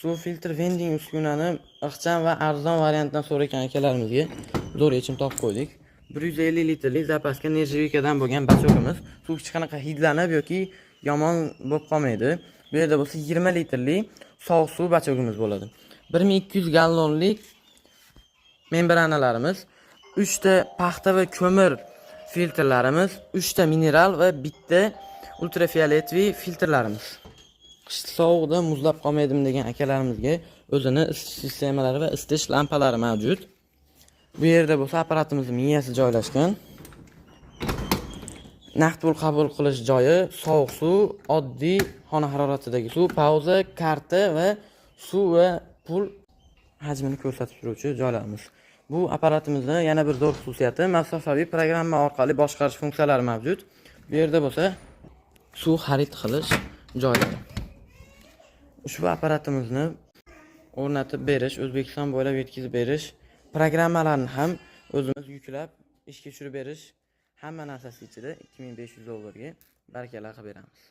Suv filtr vending uskunani ixcham va arzon variantdan so'ragan akalarimizga zo'r yechim topib qo'ydik. 150 litrli запаска нержавейка dan bo'lgan бачок imiz suv hech qanaqa hidlanib yoki yomon bo'lib qolmaydi. Bu yerda bo'lsa 20 litrli sovuq suv бачок imiz bo'ladi. 1200 gallonlik membranalarimiz, 3 ta paxta va ko'mir filtrlarimiz, 3 ta mineral va bitta ультрафиолетовый filtrlarimiz. Qish sovuqda muzlab qolmaydimi degan akalarimizga o'zini isitish sistemalari va isitish lampalari mavjud. Bu yerda bo'lsa apparatimizni miyasi joylashgan. Naqd pul qabul qilish joyi, sovuq suv, oddiy xona haroratidagi suv, pauza, karta va suv va pul hajmini ko'rsatib turuvchi joylarimiz. Bu apparatimizda yana bir zo'r xususiyati masofaviy programma orqali boshqarish funksiyalari mavjud. Bu yerda bo'lsa suv xarid qilish joylari. Ushbu apparatimizni o'rnatib berish, O'zbekiston bo'ylab yetkazib berish, programmalarni ham o'zimiz yuklab ishga tushirib berish, hamma narsasi ichida 2500 dollarga barakalla qilib beramiz.